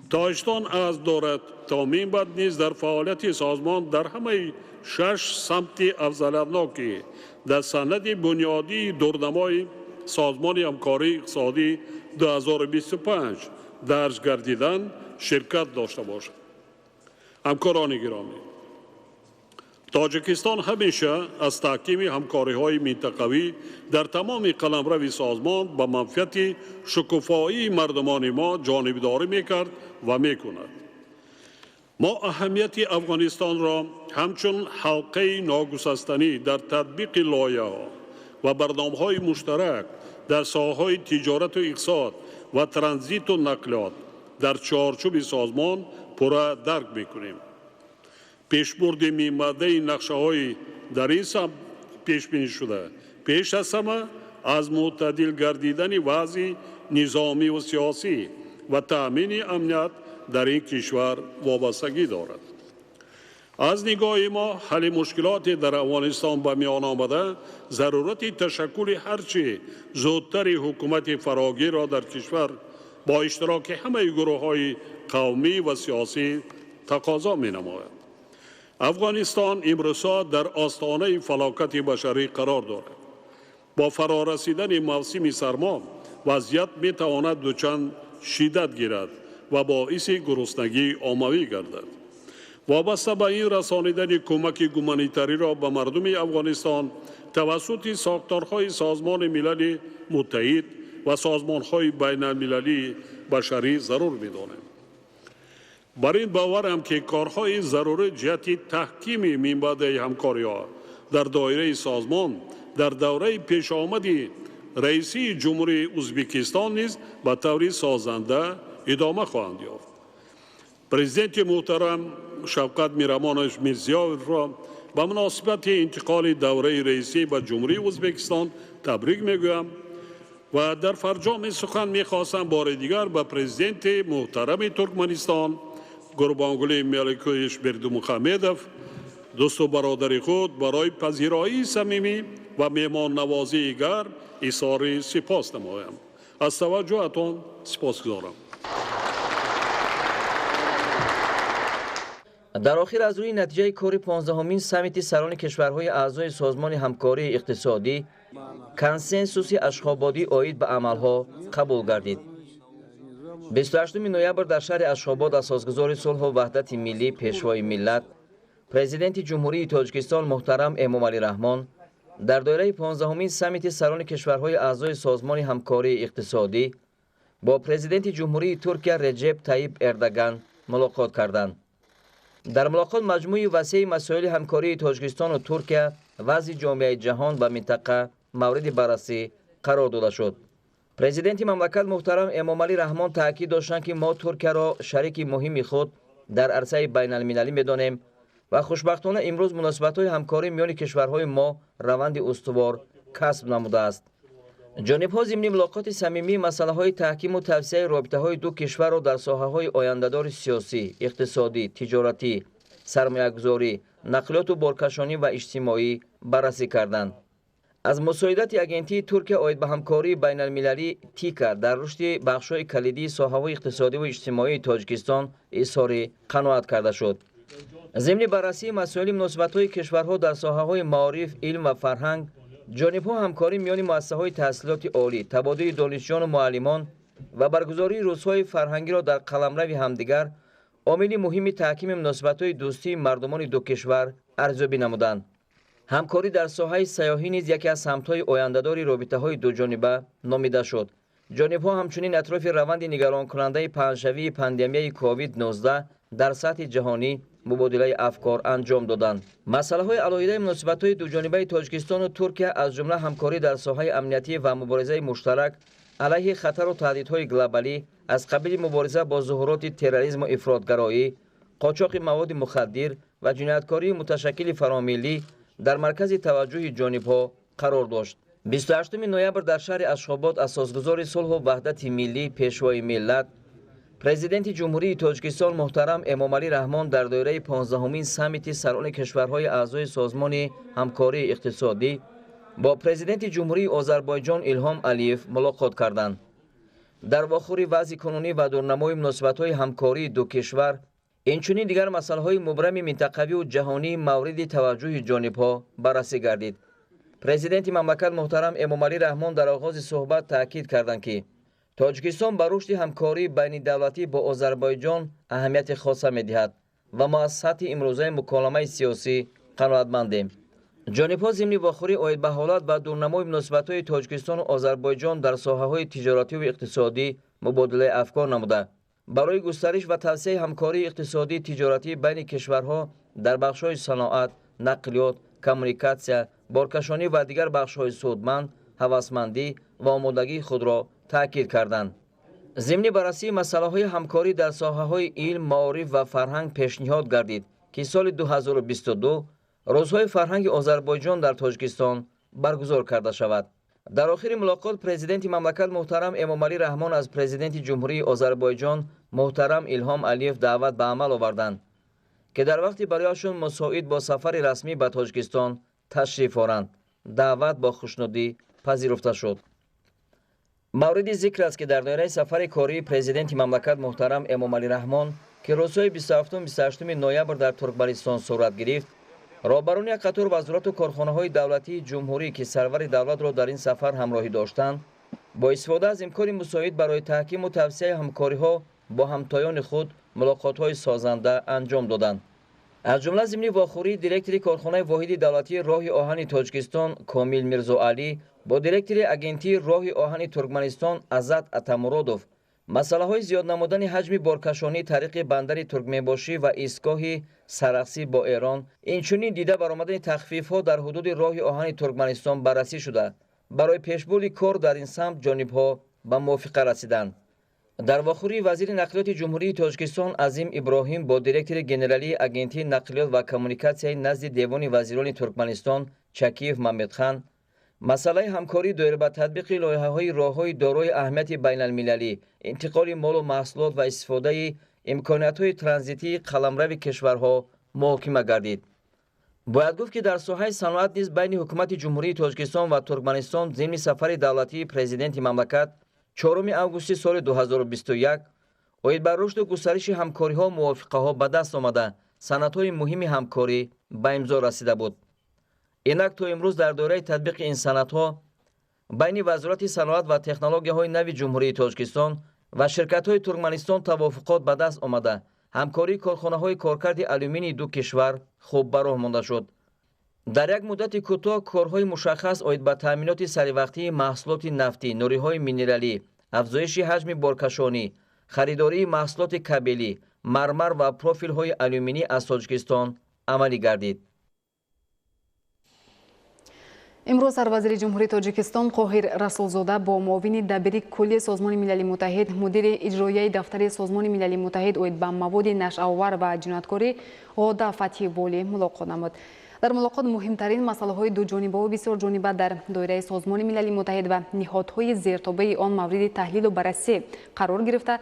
Тоҷикистон азм дорад то минбаъд низ дар фаъолияти созмон дар ҳамаи 6 самти афзалиятнок, ки дар санади бунёдии дурнамои Созмони ҳамкории иқтисодӣ 2025 дарҷ гардидан, ширкат дошта бошад. Ҳамкорони гиромӣ, Тоҷикистон ҳамеша аз таҳкими ҳамкориҳои минтақавӣ дар тамоми қаламрави созмон ба манфиати шукуфоии мардумони мо ҷонибдорӣ мекард ва мекунад. Мо аҳамияти Афғонистонро ҳамчун ҳалқаи ногусастанӣ дар татбиқи лоиҳаҳо ва барномаҳои муштарак дар соҳаҳои тиҷорату иқтисод ва транзиту нақлиёт дар чорчӯби созмон пурра дарк мекунем. Пешбурди минбаъдаи нақшаҳои дар ин самт пешбинӣ шуда пеш аз ҳама аз мӯътадил гардидани вазъи низомиву сиёсӣ ва таъмини амният дар ин кишвар вобастагӣ дорад. Аз нигоҳи мо ҳалли мушкилоте дар Афғонистон ба миён омада зарурати ташаккули ҳарчи зудтари ҳукумати фарогирро дар кишвар бо иштироки ҳамаи гурӯҳҳои қавмӣ ва сиёсӣ тақозо менамояд. Афғонистон имрӯзҳо дар остонаи фалокати башарӣ қарор дорад. Бо фарорасидани мавсими сармо вазъият метавонад дучанд шиддат гирад ва боиси гуруснагии оммавӣ гардад. Вобаста ба ин расонидани кӯмаки гуманитариро ба мардуми Афғонистон тавассути сохторҳои Созмони Милали Муттаҳид ва созмонҳои байналмилалии башарӣ зарур медонем. Бар ин боварам, ки корҳои зарурӣ ҷиҳати таҳкими минбаъдаи ҳамкориҳо дар доираи созмон дар давраи пешомади раисии Ҷумҳурии Ӯзбекистон низ ба таври созанда идома хоҳанд ёфт. Президенти муҳтарам Шавкат Миромонович Мирзиёевро ба муносибати интиқоли давраи раисӣ ба Ҷумҳурии Ӯзбекистон табрик мегӯям ва дар фарҷоми сухан мехостам бори дигар ба президенти муҳтарами Туркманистон Гурбонгули Меликович Бердимухамедов, дӯсту бародари худ, барои пазироии самимӣ ва меҳмоннавозии гарм изҳори сипос намоям. Аз таваҷҷӯҳатон сипосгузорам. Дар охир аз рӯи натиҷаи кори 15-ҳумин саммити сарони кишварҳои аъзои Созмони ҳамкории иқтисодӣ консенсуси Ашхободӣ оид ба амалҳо қабул гардид. 28 ноябр дар шаҳри Ашхобод асосгузори сулҳу ваҳдати миллӣ, Пешвои миллат, Президенти Ҷумҳурии Тоҷикистон муҳтарам Эмомалӣ Раҳмон дар доираи 15-ҳумин саммити сарони кишварҳои аъзои Созмони ҳамкории иқтисодӣ бо Президенти Ҷумҳурии Туркия Реҷеб Таиб Эрдоган мулоқот карданд. Дар мулоқот маҷмӯи васеи масоили ҳамкории Тоҷикистону Туркия, вазъи ҷомеаи ҷаҳон ва минтақа мавриди баррасӣ қарор дода шуд. Президенти мамлакат муҳтарам Эмомалӣ Раҳмон таъкид доштанд, ки мо Туркияро шарики муҳими худ дар арсаи байналмилалӣ медонем ва хушбахтона имрӯз муносибатҳои ҳамкорӣ миёни кишварҳои мо раванди устувор касб намудааст. Ҷонибҳо зимни мулоқоти самимӣ масъалаҳои таҳкиму тавсияи робитаҳои ду кишварро дар соҳаҳои ояндадори сиёсӣ, иқтисодӣ, тиҷоратӣ, сармоягузорӣ, нақлиёту боркашонӣ ва иҷтимоӣ баррасӣ карданд. Аз мусоидати Агентии Туркия оид ба ҳамкории байналмилалӣ ТИКА дар рушди бахшҳои калидии соҳаҳои иқтисодиву иҷтимоии Тоҷикистон изҳори қаноат карда шуд. Зимни баррасии масоили муносибатҳои кишварҳо дар соҳаҳои маориф, илм ва фарҳанг, ҷонибҳо ҳамкорӣ миёни муассисаҳои таҳсилоти олӣ, табодули донишҷӯёну муаллимон ва баргузории рӯзҳои фарҳангиро дар қаламрави ҳамдигар омили муҳими таҳкими муносибатҳои дӯстии мардумони ду кишвар арзёбӣ намуданд. Ҳамкорӣ дар соҳаи сайёҳӣ низ яке аз самтҳои ояндадори робитаҳои дуҷониба номида шуд. Ҷонибҳо ҳамчунин атрофи раванди нигаронкунандаи паҳншавии пандемияи COVID-19 дар сатҳи ҷаҳонӣ мубодилаи афкор анҷом доданд. Масъалаҳои алоҳидаи муносибатҳои дуҷонибаи Тоҷикистону Туркия, аз ҷумла ҳамкорӣ дар соҳаи амниятӣ ва муборизаи муштарак алайҳи хатару таҳдидҳои глобалӣ аз қабили мубориза бо зуҳуроти терроризму ифротгароӣ, қочоқи маводи мухаддир ва ҷинояткории муташаккили фаромиллӣ дар маркази таваҷҷӯҳи ҷонибҳо қарор дошт. 28 ноябр дар шаҳри Ашхобод асосгузори сулҳу ваҳдати миллӣ, Пешвои миллат, Президенти Ҷумҳурии Тоҷикистон муҳтарам Эмомалӣ Раҳмон дар доираи 15-умин саммити сарони кишварҳои аъзои Созмони ҳамкории иқтисодӣ бо Президенти Ҷумҳурии Озарбойҷон Илҳом Алиев мулоқот карданд. Дар вохӯрӣ вазъи кунунӣ ва дурнамои муносибатҳои ҳамкории ду кишвар, инчунин дигар масъалаҳои мубрами минтақавию ҷаҳонӣ мавриди таваҷҷӯҳи ҷонибҳо баррасӣ гардид. Президенти мамлакат муҳтарам Эмомалӣ Раҳмон дар оғози суҳбат таъкид карданд, ки Тоҷикистон ба рушди ҳамкории байнидавлатӣ бо Озарбойҷон аҳамияти хоса медиҳад ва мо аз сатҳи имрӯзаи муколамаи сиёсӣ қаноатмандем. Ҷонибҳо зимни вохӯрӣ оид ба ҳолат ва дурнамои муносибатҳои Тоҷикистону Озарбойҷон дар соҳаҳои тиҷоративу иқтисодӣ мубодилаи афкор намуда, барои густариш ва тавсеаи ҳамкории иқтисодии тиҷоратӣ байни кишварҳо дар бахшҳои саноат, нақлиёт, коммуникатсия, боркашонӣ ва дигар бахшҳои судманд ҳавасмандӣ ва омодагии худро таъкид карданд. Зимни баррасии масъалаҳои ҳамкорӣ дар соҳаҳои илм, маориф ва фарҳанг пешниҳод гардид, ки соли 2022 рӯзҳои фарҳанги Озарбойҷон дар Тоҷикистон баргузор карда шавад. Дар охири мулоқот Президенти мамлакат муҳтарам Эмомалӣ Раҳмон аз Президенти Ҷумҳурии Озарбойҷон муҳтарам Илҳом Алиев даъват ба амал оварданд, ки дар вақти барояшон мусоид бо сафари расмӣ ба Тоҷикистон ташриф оранд. Даъват бо хушнудӣ пазируфта шуд. Мавриди зикр аст, ки дар доираи сафари кории Президенти мамлакат муҳтарам Эмомалӣ Раҳмон, ки рӯзҳои 27-28 ноябр дар Туркманистон сурат гирифт, роҳбарони як қатор вазорату корхонаҳои давлатии ҷумҳурӣ, ки сарвари давлатро дар ин сафар ҳамроҳӣ доштанд, бо истифода аз имкони мусоид барои таҳкиму тавсеаи ҳамкориҳо бо ҳамтоёни худ мулоқотҳои созанда анҷом доданд. Аз ҷумла зимни вохӯрии директори корхонаи воҳиди давлатии роҳи оҳани Тоҷикистон Комил Мирзоалӣ бо директори агентии роҳи оҳани Туркманистон Азат Атамуродов масъалаҳои зиёд намудани ҳаҷми боркашонӣ тариқи бандари Туркменбошӣ ва истгоҳи Сарахсӣ бо Эрон, инчунин дида баромадани тахфифҳо дар ҳудуди роҳи оҳани Туркманистон баррасӣ шуда, барои пешбурди кор дар ин самт ҷонибҳо ба мувофиқа расиданд. Дар вохӯрии вазири нақлиёти Ҷумҳурии Тоҷикистон Азим Иброҳим бо директори генералии агентии нақлиёт ва коммуникатсияи назди Девони вазирони Туркманистон Чакиев Мамедхан масъалаи ҳамкорӣ доир ба татбиқи лоиҳаҳои роҳҳои дорои аҳамияти байналмилалӣ, интиқоли молу маҳсулот ва истифодаи имкониятҳои транзитии қаламрави кишварҳо муҳокима гардид. Бояд гуфт, ки дар соҳаи саноат низ байни ҳукумати Ҷумҳурии Тоҷикистон ва Туркманистон зимни сафари давлатии Президенти мамлакат 4 августи соли 2021 оид ба рушду густариши ҳамкориҳо мувофиқаҳо ба даст омада, санадҳои муҳими ҳамкорӣ ба имзо расида буд. Инак то имрӯз дар доираи татбиқи ин санадҳо байни Вазорати саноат ва технологияҳои нави Ҷумҳурии Тоҷикистон ва ширкатҳои Туркманистон тавофуқот ба даст омада, ҳамкории корхонаҳои коркарди алюминии ду кишвар хуб ба роҳ монда шуд. Дар як муддати кӯтоҳ корҳои мушаххас оид ба таъминоти саривақтии маҳсулоти нафтӣ, нуриҳои минералӣ, афзоиши ҳаҷми боркашонӣ, харидории маҳсулоти кабелӣ, мармар ва профилҳои алюминӣ аз Тоҷикистон амалӣ гардид. Имрӯз сарвазири Ҷумҳурии Тоҷикистон Қоҳир Расулзода бо муовини дабири кулли Созмони Милали Муттаҳид, мудири иҷроияи дафтари Созмони Милали Муттаҳид оид ба маводи нашъаовар ва ҷинояткорӣ Ғода Фатҳиволӣ мулоқот намуд. Дар мулоқот муҳимтарин масъалаҳои дуҷонибаву бисёрҷониба дар доираи Созмони Милали Муттаҳид ва ниҳодҳои зертобеи он мавриди таҳлилу баррасӣ қарор гирифта,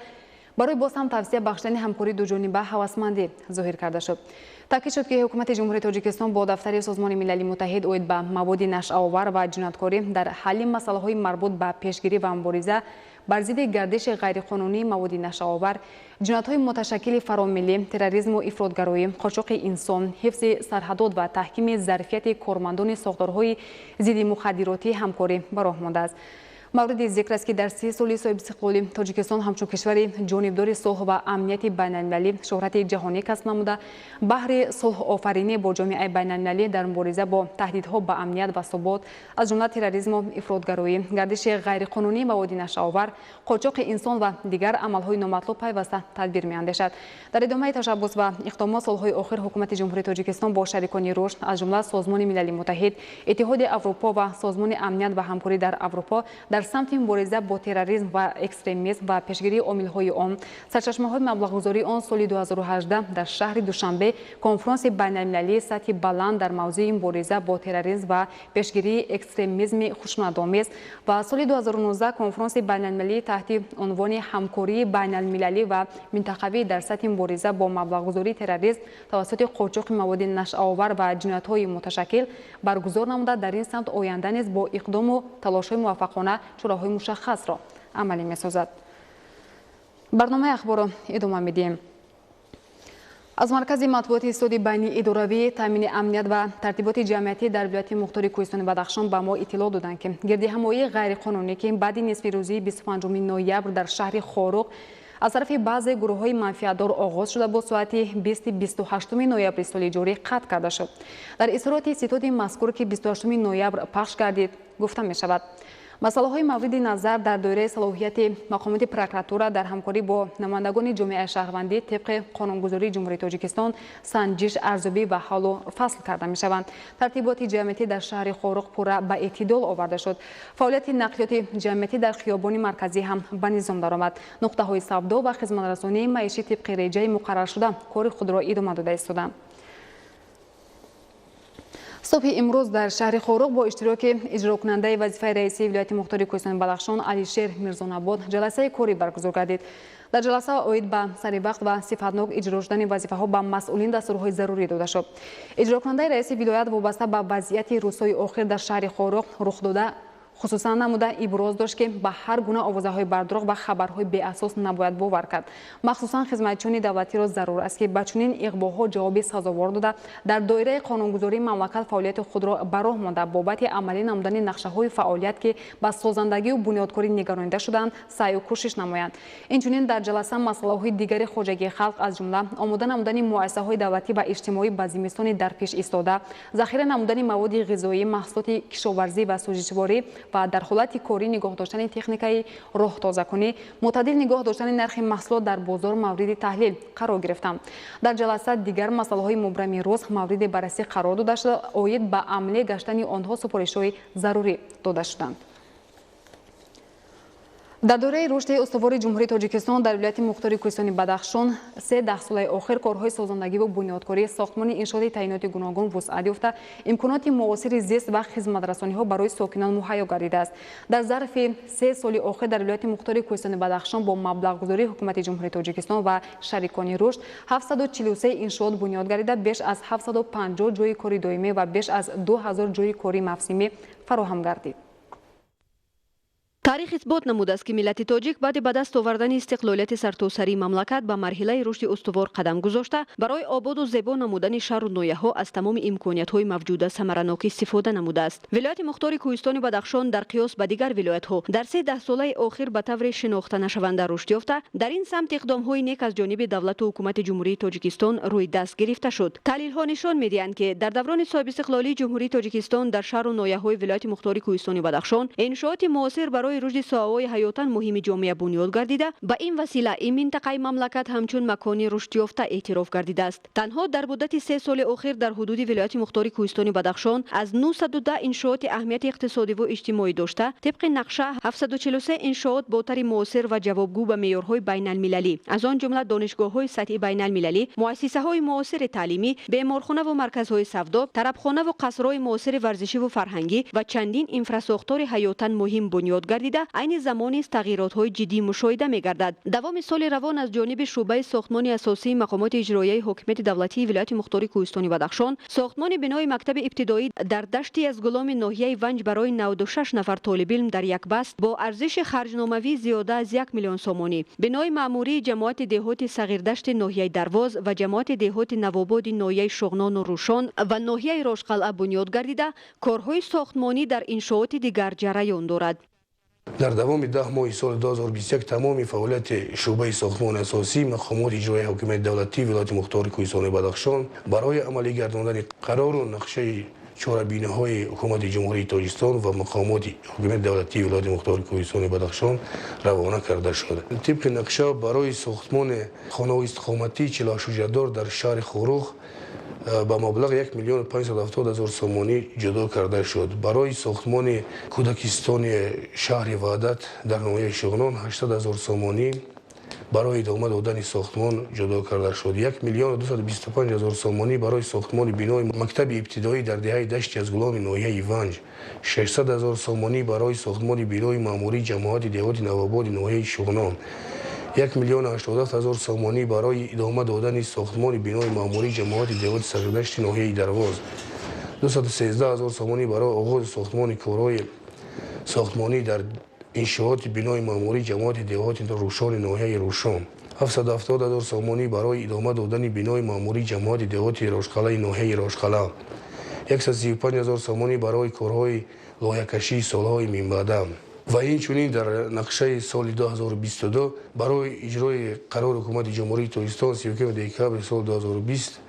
барои боз ҳам тавсия бахшидани ҳамкории дуҷониба ҳавасмандӣ зоҳир карда шуд. Таъкид шуд, ки ҳукумати Ҷумҳурии Тоҷикистон бо дафтари Созмони Милали Муттаҳид оид ба маводи нашъаовар ва ҷинояткорӣ дар ҳалли масъалаҳои марбут ба пешгирӣ ва мубориза бар зидди гардиши ғайриқонунии маводи нашъаовар, ҷиноятҳои муташаккили фаромиллӣ, терроризму ифротгароӣ, қочоқи инсон, ҳифзи сарҳадот ва таҳкими зарфияти кормандони сохторҳои зидди мухаддиротӣ ҳамкорӣ ба роҳ мондааст. Мавриди зикр аст, ки дар 30 соли соҳибистиқлолӣ Тоҷикистон ҳамчун кишвари ҷонибдори сулҳ ва амнияти байналмилалӣ шӯҳрати ҷаҳонӣ касб намуда, баҳри сулҳофаринӣ бо ҷомеаи байналмилалӣ дар мубориза бо таҳдидҳо ба амният ва субот, аз ҷумла терроризму ифротгароӣ, гардиши ғайриқонунии маводи нашъаовар, қочоқи инсон ва дигар амалҳои номатлуб пайваста тадбир меандешад. Дар идомаи ташаббус ва иқдомот солҳои охир ҳукумати Ҷумҳурии Тоҷикистон бо шарикони рушд, аз ҷумла Созмони Милали Муттаҳид, Иттиҳоди Аврупо ва Созмони амният ва ҳамкорӣ дар Аврупо дар Дар самти мубориза бо терроризм ва экстремизм ва пешгирии омилҳои он, сарчашмаҳои маблағгузории он соли 2018 дар шаҳри Душанбе конфронси байналмилалии сатҳи баланд дар мавзӯи мубориза бо терроризм ва пешгирии экстремизми хушунатомез ва соли 2019 конфронси байналмилалии таҳти унвони ҳамкории байналмилалӣ ва минтақавӣ дар сатҳи мубориза бо маблағгузории терроризм тавассути қочоқи маводи нашъаовар ва ҷиноятҳои муташаккил баргузор намуда, дар ин самт оянда низ бо иқдому талошҳои муваффақона чораҳои мушаххасро амалӣ месозад. Барномаи ахборро идома медиҳем. Аз маркази матбуоти суди байниидоравии таъмини амният ва тартиботи ҷамъиятӣ дар вилояти мухтори Кӯҳистони Бадахшон ба мо иттилоъ доданд, ки гирдиҳамоии ғайриқонунӣ, ки баъди нисфи рӯзии 25 ноябр дар шаҳри Хоруғ аз тарафи баъзе гурӯҳҳои манфиатдор оғоз шуда, бо соати 28 ноябри соли ҷорӣ қатъ карда шуд. Дар изҳороти ситоди мазкур, ки 28 ноябр пахш гардид, гуфта мешавад: масъалаҳои мавриди назар дар доираи салоҳияти мақомоти прокуратура дар ҳамкорӣ бо намояндагони ҷомеаи шаҳрвандӣ тибқи қонунгузории Ҷумҳурии Тоҷикистон санҷиш, арзёбӣ ва ҳаллу фасл карда мешаванд. Тартиботи ҷамъиятӣ дар шаҳри Хоруғ пурра ба эътидол оварда шуд. Фаъолияти нақлиёти ҷамъиятӣ дар хиёбони марказӣ ҳам ба низом даромад. Нуқтаҳои савдо ва хизматрасонии маишӣ тибқи реҷаи муқарраршуда кори худро идома дода истоданд. Субҳи имрӯз дар шаҳри Хоруғ бо иштироки иҷрокунандаи вазифаи раиси вилояти мухтори Кӯҳистони Бадахшон Алишер Мирзонабод ҷаласаи корӣ баргузор гардид. Дар ҷаласа оид ба саривақт ва сифатнок иҷро шудани вазифаҳо ба масъулин дастурҳои зарурӣ дода шуд. Иҷрокунандаи раиси вилоят вобаста ба вазъияти рӯзҳои охир дар шаҳри Хоруғ рух дода хусусан намуда иброз дошт, ки ба ҳар гуна овозаҳои бардурӯғ ва хабарҳои беасос набояд бовар кард. Махсусан хизматчиёни давлатиро зарур аст, ки ба чунин иғвоҳо ҷавоби сазовор дода, дар доираи қонунгузории мамлакат фаъолияти худро ба роҳ монда, бобати амалӣ намудани нақшаҳои фаъолият, ки ба созандагию бунёдкорӣ нигаронида шудаанд, саъю кӯшиш намоянд. Инчунин дар ҷаласа масъалаҳои дигари хоҷагии халқ, аз ҷумла омода намудани муассисаҳои давлатӣ ва иҷтимоӣ ба зимистони дар пеш истода, захира намудани маводи ғизоӣ, маҳсулоти кишоварзӣ ва сӯзишворӣ ва дар ҳолати корӣ нигоҳ доштани техникаи роҳтозакунӣ, мӯътадил нигоҳ доштани нархи маҳсулот дар бозор мавриди таҳлил қарор гирифтанд. Дар ҷаласа дигар масъалаҳои мубрами рӯз мавриди баррасӣ қарор дода шуда, оид ба амалӣ гаштани онҳо супоришҳои зарурӣ дода шуданд. Дар доираи рушди устувори Ҷумҳурии Тоҷикистон дар вилояти мухтори Кӯҳистони Бадахшон се даҳсолаи охир корҳои созандагиву бунёдкорӣ, сохтмони иншооти таъиноти гуногун вусъат ёфта, имконоти муосири зист ва хизматрасониҳо барои сокинон муҳайё гардидааст. Дар зарфи 3 соли охир дар вилояти мухтори Кӯҳистони Бадахшон бо маблағгузории Ҳукумати Ҷумҳурии Тоҷикистон ва шарикони рушд 743 иншоот бунёд гардида, беш аз 750 ҷойи кори доимӣ ва беш аз 2000 ҷойи кори мавсимӣ фароҳам гардид. Таърих исбот намудааст, ки миллати тоҷик баъди ба даст овардани истиқлолияти сартосарии мамлакат ба марҳилаи рушди устувор қадам гузошта, барои ободу зебо намудани шаҳру ноҳияҳо аз тамоми имкониятҳои мавҷуда самаранок истифода намудааст. Вилояти мухтори Кӯҳистони Бадахшон дар қиёс ба дигар вилоятҳо дар 3 даҳсолаи охир ба таври шинохта нашаванда рушд ёфта, дар ин самт иқдомҳои нек аз ҷониби давлату ҳукумати Ҷумҳурии Тоҷикистон рӯи даст гирифта шуд. Таҳлилҳо нишон медиҳанд, ки дар даврони соҳибистиқлолии Ҷумҳурии Тоҷикистон дар шаҳру ноҳияҳои вилояти мухтори Кӯҳистони Бадахшон иншооти муосир барои рушди соҳаҳои ҳаётан муҳими ҷомеа бунёд гардида, ба ин васила ин минтақаи мамлакат ҳамчун макони рушдёфта эътироф гардидааст. Танҳо дар муддати 3 соли охир дар ҳудуди вилояти мухтори Кӯҳистони Бадахшон аз 910 иншооти аҳамияти иқтисодиву иҷтимоӣ дошта, тибқи нақша 743 иншоот бо тари муосир ва ҷавобгӯ ба меъёрҳои байналмилалӣ, аз он ҷумла донишгоҳҳои сатҳи байналмилалӣ, муассисаҳои муосири таълимӣ, беморхонаву марказҳои савдо, тарабхонаву қасрҳои муосири варзишиву фарҳангӣ ва чандин инфрасохтори ҳаётан муҳим бунёд гардида, айни замон низ тағйиротҳои ҷиддӣ мушоҳида мегардад. Давоми соли равон аз ҷониби шӯъбаи сохтмони асосии мақомоти иҷроияи ҳокимияти давлатии вилояти мухтори Кӯҳистони Бадахшон сохтмони бинои мактаби ибтидоӣ дар дашти аз гуломи ноҳияи Ванҷ барои 96 нафар толибилм дар як баст бо арзиши харҷномавӣ зиёда аз 1 миллион сомонӣ, бинои маъмурии ҷамоати деҳоти Сағирдашти ноҳияи Дарвоз ва ҷамоати деҳоти Навободи ноҳияи Шуғнону Рӯшон ва ноҳияи Рошқалъа бунёд гардида, корҳои сохтмонӣ дар иншооти дигар ҷараён дорад. Дар давоми 10 моҳи соли 2021 тамоми фаъолияти шӯъбаи сохтмони асосии мақомоти иҷроияи ҳокимияти давлатии вилояти мухтори Кӯҳистони Бадахшон барои амалӣ гардондани қарору нақшаи чорабиниҳои ҳукумати Ҷумҳурии Тоҷикистон ва мақомоти ҳокимияти давлатии вилояти мухтори Кӯҳистони Бадахшон равона карда шуд. Тибқи нақша барои сохтмони хонаҳои истиқоматии 46 ҳуҷратдор дар шаҳри Хоруғ Ба маблағи 1 570 000 сомонӣ ҷудо карда шуд. Барои сохтмони кӯдакистони шаҳри Ваҳдат дар ноҳияи Шуғнон 800 000 сомонӣ барои идома додани сохтмон ҷудо карда шуд. 1 225 000 сомонӣ барои сохтмони бинои мактаби ибтидоӣ дар деҳаи Дашти Азгуломи ноҳияи Ванҷ, 600 000 сомонӣ барои сохтмони бинои маъмурии ҷамоати деҳоти Навободи ноҳияи Шуғнон, 1 087 000 сомонӣ барои идома додани сохтмони бинои маъмурии ҷамоати деҳоти Саргардашти ноҳияи Дарвоз, 213 000 сомонӣ барои оғози сохтмони корҳои сохтмонӣ дар иншооти бинои маъмурии ҷамоати деҳоти Рӯшони ноҳияи Рӯшон, 770 000 сомонӣ барои идома додани бинои маъмурии ҷамоати деҳоти Рошқалаи ноҳияи Рошқала, 135 000 сомонӣ барои корҳои лоиҳакашии солҳои минбаъда. Ва инчунин дар нақшаи соли 2022 барои иҷрои қарори Ҳукумати Ҷумҳурии Тоҷикистон 31 декабри соли 2020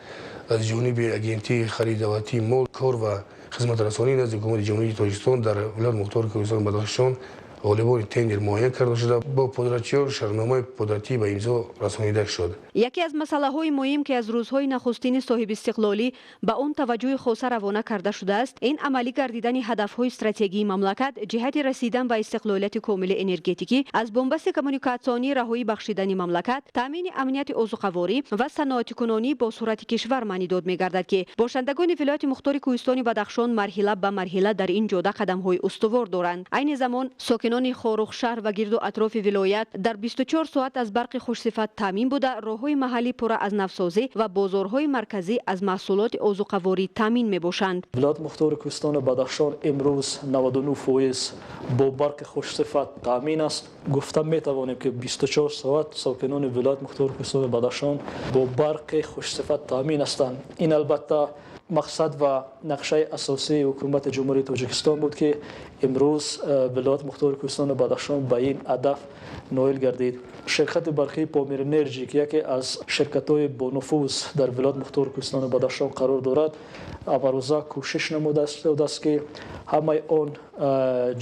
аз ҷониби Агентии хариди давлатии мол, кор ва хизматрасонӣ назди Ҳукумати Ҷумҳурии Тоҷикистон дар вилояти мухтори Кӯҳистони Бадахшон ғолибони тендер муайян карда шуда, бо подрядчиҳо шартномаи подрядтӣ ба имзо расонида шуд. Яке аз масъалаҳои муҳим, ки аз рӯзҳои нахустини соҳибистиқлолӣ ба он таваҷҷӯҳи хоса равона карда шудааст, ин амалӣ гардидани ҳадафҳои стратегии мамлакат ҷиҳати расидан ба истиқлолияти комили энергетикӣ, аз бомбасти коммуникатсионӣ раҳоӣ бахшидани мамлакат, таъмини амнияти озуқаворӣ ва саноатикунонӣ бо суръати кишвар маънидод мегардад, ки бошандагони вилояти мухтори Кӯҳистони Бадахшон марҳила ба марҳила дар ин ҷода қадамҳои устувор доранд. Айни замон сокинони Хоруғ шаҳр ва гирду атрофи вилоят дар 24 соат аз барқи хушсифат таъмин буда, роҳҳои маҳаллӣ пурра аз навсозӣ ва бозорҳои марказӣ аз маҳсулоти озуқаворӣ таъмин мебошанд. Вилояти мухтори Кӯҳистони Бадахшон имрӯз 99% бо барқи хушсифат таъмин аст. Гуфта метавонем, ки 24 соат сокинони вилояти мухтори Кӯҳистони Бадахшон бо барқи хушсифат таъмин ҳастанд. Ин албатта мақсад ва нақшаи асосии Ҳукумати Ҷумҳурии Тоҷикистон буд, ки имрӯз вилояти мухтори Кӯҳистони Бадахшон ба ин ҳадаф ноил гардид. Ширкати барқии Помир Энерҷи, ки яке аз ширкатҳои бонуфуз дар вилояти мухтори Кӯҳистони Бадахшон қарор дорад, амарӯза кӯшиш намудааст, ки ҳамаи он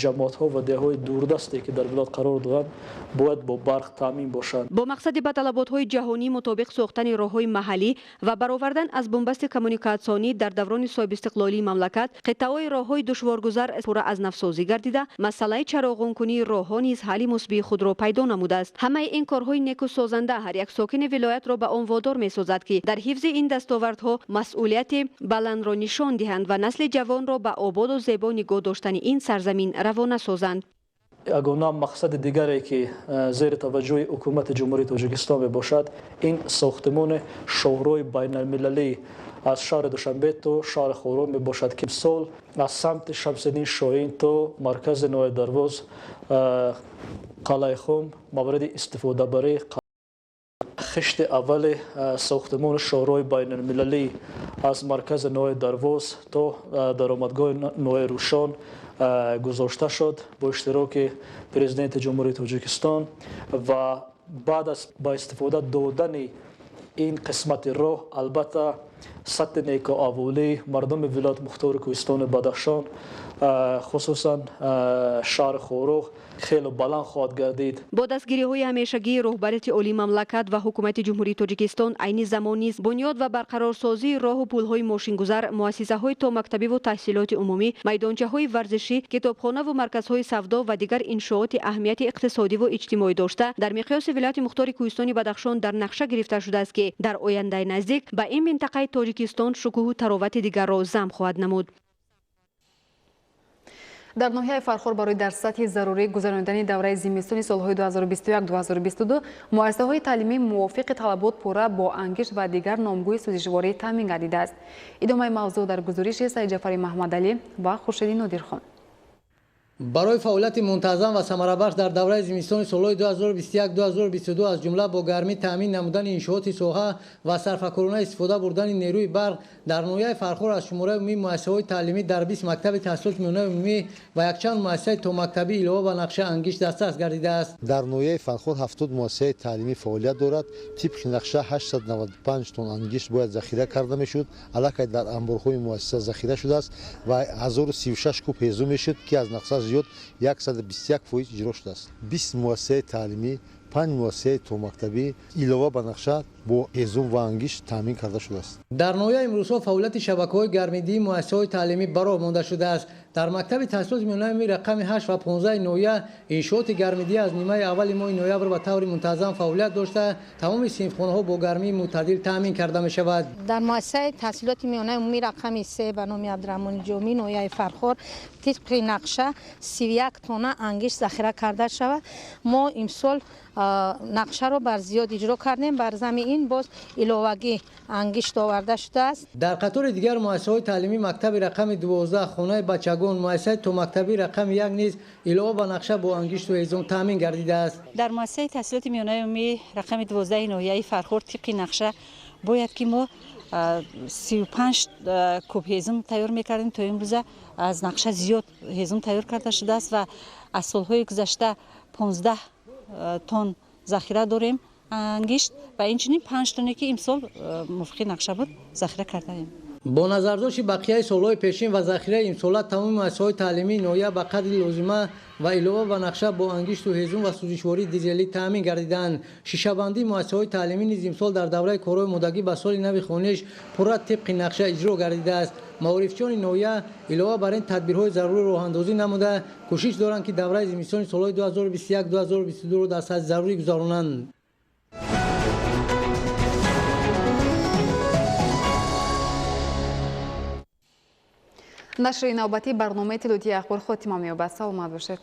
ҷамоатҳо ва деҳҳои дурдасте, ки дар вилоят қарор доранд, бояд бо барқ таъмин бошанд. Бо мақсади ба талаботҳои ҷаҳонӣ мутобиқ сохтани роҳҳои маҳаллӣ ва баровардан аз бомбасти коммуникатсионӣ дар даврони соҳибистиқлолии мамлакат, қитъаҳои роҳҳои душворгузар пурра аз навсозӣ гардида, масъалаи чароғонкунии роҳҳо низ ҳалли мусбии худро пайдо намудааст. Ҳамаи ин корҳои неку созанда ҳар як сокини вилоятро ба он водор месозад, ки дар ҳифзи ин дастовардҳо масъулияти баландро нишон диҳанд ва насли ҷавонро ба ободу зебо нигоҳ доштани ин сарзамин равона созанд. Ягона мақсади дигаре, ки зери таваҷҷӯҳи Ҳукумати Ҷумҳурии Тоҷикистон мебошад, ин сохтмони шоҳрои байналмилалӣ аз шаҳри Душанбе то шаҳри Хоруғ мебошад, ки имсол аз самти Шамсиддин Шоҳин то маркази ноҳияи Дарвоз, Қалъаи Хум мавриди истифодабарӣ. Хишти аввали сохтмони шоҳрои байналмилалӣ аз маркази ноҳияи Дарвоз то даромадгоҳи ноҳияи Рӯшон гузошта шуд бо иштироки Президенти Ҷумҳурии Тоҷикистон ва баъд аз ба истифода додани ин қисмати роҳ, албатта, сатҳи некуаҳволии мардуми вилояти мухтори Кӯҳистони Бадахшон, хусусан шаҳри Хоруғ, хеле баланд хоҳад гардид. Бо дастгириҳои ҳамешагии роҳбарияти олии мамлакат ва Ҳукумати Ҷумҳурии Тоҷикистон, айни замон низ бунёд ва барқарорсозии роҳу пулҳои мошингузар, муассисаҳои томактабиву таҳсилоти умумӣ, майдончаҳои варзишӣ, китобхонаву марказҳои савдо ва дигар иншооти аҳамияти иқтисодиву иҷтимоӣ дошта дар миқёси вилояти мухтори Кӯҳистони Бадахшон дар нақша гирифта шудааст, ки дар ояндаи наздик ба ин минтақаи Тоҷикистон шукӯҳу таровати дигарро зам хоҳад намуд. Дар ноҳияи Фархор барои дар сатҳи зарурӣ гузаронидани давраи зимистони солҳои 2021-2022 муассисаҳои таълимӣ мувофиқи талабот пурра бо ангишт ва дигар номгӯи сӯзишворӣ таъмин гардидааст. Идомаи мавзӯъ дар гузориши Саидҷафари Маҳмадалӣ ва Хуршеди Нодирхон. Барои фаъолияти мунтазам ва самарабахш дар давраи зимистони солҳои 2021-2022, аз ҷумла бо гармӣ таъмин намудани иншооти соҳа ва сарфакорона истифода бурдани нерӯи барқ, дар ноҳияи Фархор аз шумораи умумии муассисаҳои таълимӣ дар 20 мактаби таҳсилоти миёнаи умумӣ ва якчанд муассисаи томактабӣ илова ба нақша ангишт дастрас гардидааст. Дар ноҳияи Фархор 70 муассисаи таълимӣ фаъолият дорад. Тибқи нақша 895 тонн ангишт бояд захира карда мешуд. Аллакай дар анборҳои муассиса захира шудааст ва 1036 куб ҳезум мешуд, ки аз нақша зиёд 121% иҷро шудааст. 20 муассисаи таълимӣ, 5 муассисаи томактабӣ илова ба нақша Бо ҳезум ва ангишт таъмин карда шудааст. Дар ноҳия имрӯзҳо фаъолияти шабакаҳои гармидиҳии муассисаҳои таълимӣ ба роҳ монда шудааст. Дар мактаби таҳсилоти миёнаи рақами 8 ва 15 ноҳия иншооти гармидиҳӣ аз нимаи аввали моҳи ноябр ба таври мунтазам фаъолият дошта, тамоми синфхонаҳо бо гармии мӯътадил таъмин карда мешавад. Дар муассисаи таҳсилоти миёнаи умумӣ рақами 3 ба номи Абдураҳмони Ҷомӣ ноҳияи Фархор тибқи нақша 31 тонна ангишт захира карда шавад. Мо имсол нақшаро бар зиёд иҷро кардем. Бар зами ин боз иловагӣ ангишт оварда шудааст. Дар қатори дигар муассисаҳои таълимӣ мактаби рақами 12, хонаи бачагон, муассисаи томактабӣ рақами 1 низ илова ба нақша бо ангишту ҳезум таъмин гардидааст. Дар муассисаи таҳсилоти миёнаи умумӣ рақами 12 ноҳияи Фархор тибқи нақша бояд ки мо 35 куб ҳезум тайёр мекардем. То имрӯза аз нақша зиёд ҳезум тайёр карда шудааст ва аз солҳои гузашта 15 тонн захира дорем ангишт ва инчунин 5 тонне ки имсол мувофиқи нақша буд захира кардаем. Бо назардошти бақияи солҳои пешин ва захираи имсола тамоми муассисаҳои таълимии ноҳия ба қадри лозима ва илова ба нақша бо ангишту ҳезум ва сӯзишвории дизелӣ таъмин гардиданд. Шишабандии муассисаҳои таълимӣ низ имсол дар давраи корҳои омодагӣ ба соли нави хониш пурра тибқи нақша иҷро гардидааст. Маорифчиёни ноҳия илова бар ин тадбирҳои зарурӣ роҳандозӣ намуда, кӯшиш доранд, ки давраи зимистони солҳои 2021-2022-ро дар сатҳи зарурӣ гузаронанд. Нашри навбатии барномаи иттилоотии Ахбор хотима меёбад. Саломат бошед.